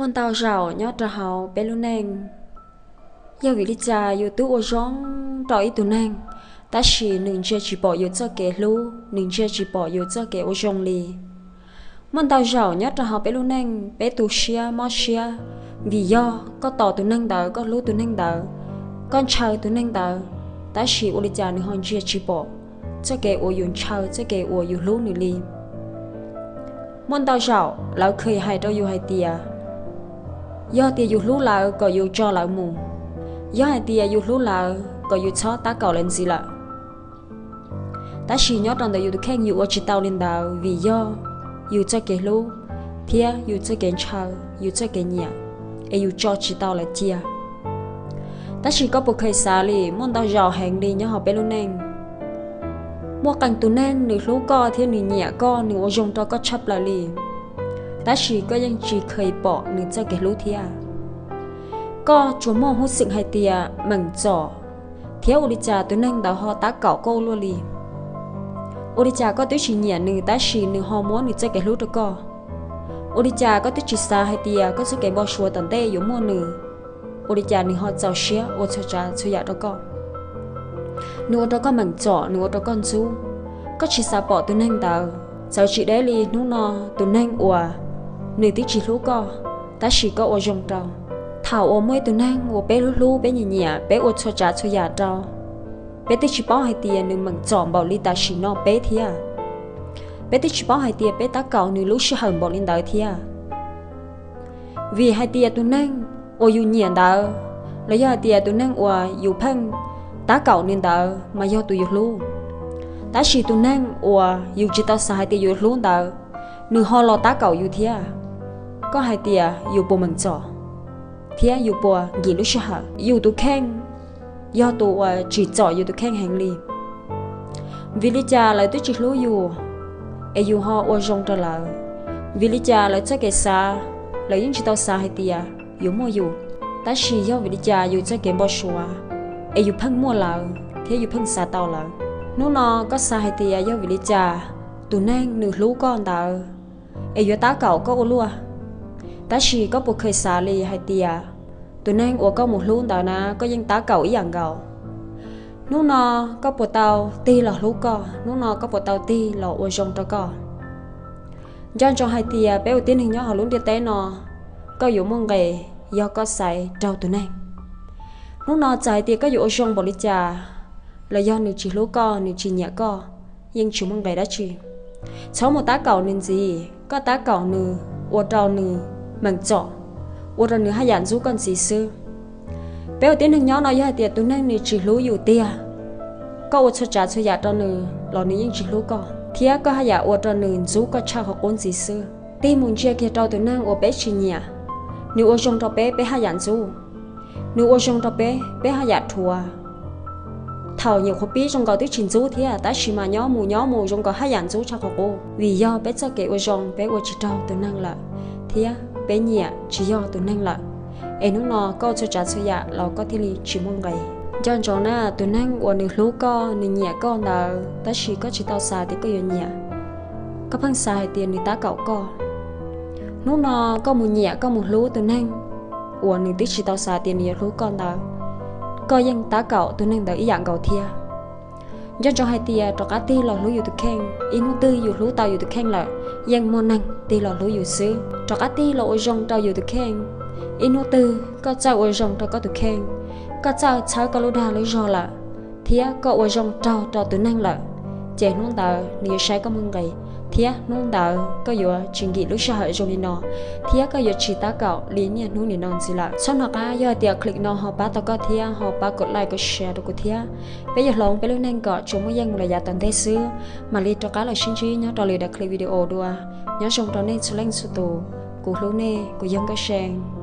Muaj ntau zaum nyob rau hauv peb lub neej, yog vim li cas yus twb ua zoo rau ib tug neeg, tab sis nws ntsia tsis pom yus txoj kev hlub, nws ntsia tsis pom yus txoj kev ua zoo li. Muaj ntau zaum nyob rau hauv peb lub neej, peb tu siab mob siab vim yog koj tos tus neeg ntawd, koj hlub tus neeg ntawd, koj ntshaw tus neeg ntawd, tab sis ua li cas nws ho ntsia tsis pom txoj kev uas yus ntshaw, txoj kev uas yus hlub nws li. Muaj ntau zaum lawv kheev hais rau yus hais tias, yog tias yus hlub lawv kom yus tso lawv mus, yog hais tias yus hlub lawv kom yus txhob tab kaum lawv ntxiv lawm. Tab sis nyob rau ntawm yus tus kheej yus ua tsis tau li ntawd vim yog yus txoj kev hlub thiab yus txoj kev ntshaw, yus txoj kev nyiam, es yus tso tsis tau lawv cia. Tab sis koj puas kheev xav li, muaj ntau zaum heev li nyob hauv peb lub neej, muaj qee tus neeg nws hlub koj thiab nws nyiam koj, nws ua zoo rau koj tshaj plaws li, tab sis koj yeej tsis kheev pom nws txoj kev hlub thiab. Koj tsuas muaj hub xeem hais tias meem txom, thiab ua li cas tus neeg ntawd ho tab kaum koj ua luaj li. Ua li cas koj twb tsis nyiam nws tab sis nws ho muab nws txoj kev hlub rau koj? Ua li cas koj twb tsis xav hais tias koj txoj kev npau suav tom ntej yuav muaj nws, ua li cas nws ho txaus siab ua txhua tsav txhua yam rau koj? Nws ua rau koj meem txom, nws ua rau koj ntxub, koj tsis xav pom tus neeg ntawd. Txawm tsis deb li hnub no, tus neeg uas nws twb tsis hlub koj, tab sis koj ua zoo rau. Thaum uas muaj ib tug neeg uas peb hlub hlub, peb nyiam nyiam, peb ua txhua tsav txhua yam rau, peb twb tsis paub hais tias nws meem txom npaum li tam sim no peb thiab. Peb twb tsis paub hais tias peb tab kaum nws lub sij hawm npaum li ntawd thiab. Vim hais tias tus neeg uas yus nyiam ntawd, los yog hais tias tus neeg uas yus pheej tab kaum nws ntawd mas yog tus yus hlub. Tab sis tus neeg uas yus tsis tau xav hais tias yus hlub ntawd, nws ho los tab kaum yus thiab. Koj hais tias yus puas meem txom, thiab yus puas nkim lub sij hawm? Yus tus kheej yog tus uas tsim txom yus tus kheej heev li. Vim li cas lawv twb tsis hlub yus, es yus ho ua zoo rau lawv? Vim li cas lawv txoj kev xav, lawv yeej tsis tau xav hais tias yuav muaj yus, tab sis yog vim li cas yus txoj kev npau suav, es yus pheej muaj lawv thiab yus pheej xav tau lawv? Hnub no koj xav hais tias yog vim li cas tus neeg nws hlub koj ntawd es yuav tab kaum koj ua luaj. Tab sis koj puas kheev xav li hais tias tus neeg uas koj mus hlub ntawd na, koj yeej tab kaum ib yam nkaus. Hnub no koj puas tau tig los hlub koj? Hnub no koj puas tau tig los ua zoo rau koj? Nco ntsoov hais tias peb ua tib neeg nyob hauv lub ntiaj teb no, koj yuav muaj nqis yog koj xaiv raug tus neeg. Hnub no txawm hais tias koj yuav ua zoo npaum li cas, los yog nws tsis hlub koj, nws tsis nyiam koj, yeej tsis muaj nqis dab tsi. Txhob mus tab kaum nws ntxiv, koj tab kaum nws ua rau nws meem txom, ua rau nws haj yam ntxub koj ntxiv xwb. Peb ua tib neeg nyob no yog hais tias tus neeg nws tsis hlub yus tiag, koj ua txhua tsav txhua yam rau nws los nws yeej tsis hlub koj, thiab koj haj yam ua rau nws ntxub koj tshaj qhov qub ntxiv xwb. Tig mus ntsia kiag rau tus neeg uas peb tsis nyiam, nws ua zoo rau peb, peb haj yam ntxub. Nws ua zoo rau peb, peb haj yam rhuav. Thaum nyuam qhuav pib zoo nkaus twb tsis ntxub thiab, tab sis mas nyob mus nyob mus zoo nkaus haj yam ntxub tshaj qhov qub, vim yog peb txoj kev ua zoo peb ua tsis raug tus neeg lawm, thiab peb nyiam tsis yog tus neeg lawm. Es hnub no koj ua txhua tsav txhua yam los koj thiaj li tsis muaj nqis. Nco ntsoov na, tus neeg uas nws hlub koj, nws nyiam koj ntawd, tab sis koj tsis tau xav tias koj yuav nyiam, koj pheej xav hais tias nws tab kaum koj. Hnub no koj mus nyiam, koj mus hlub tus neeg uas nws twb tsis tau xav tias nws yuav hlub koj ntawd, koj yeej tab kaum tus neeg ntawd ib yam nkaus thiab. Nco ntsoov hais tias rov qab tig los hlub yus tus kheej, ib hnub twg yus hlub tau yus tus kheej lawm, yeej muaj neeg tig los hlub yus xwb. Rov qab tig los ua zoo rau yus tus kheej, ib hnub twg koj txawj ua zoo rau koj tus kheej, koj txawj txhawb koj lub dag lub zog lawm, thiab koj ua zoo raug rau tus neeg lawm, ces hnub ntawd nws yuav saib koj muaj nqis, thiab hnub ntawd koj yuav tsis nkim lub sij hawm zoo li no, thiab koj yuav tsis tab kaum li niaj hnub nim no ntxiv lawm. Txhob hnov qab, yog hais tias clip no ho pab tau koj thiab ho pab kom like kom share rau kuv thiab, peb yuav hloov peb lub neej kom tsuas muaj yeej mus lawm yav tom ntej xwb. Mam li rov qab los sib ntsib nyob rau lwm daim clip video dua. Nyob zoo rau nej txhua leej txhua tus, kuv hlub nej, kuv yog Nkauj See.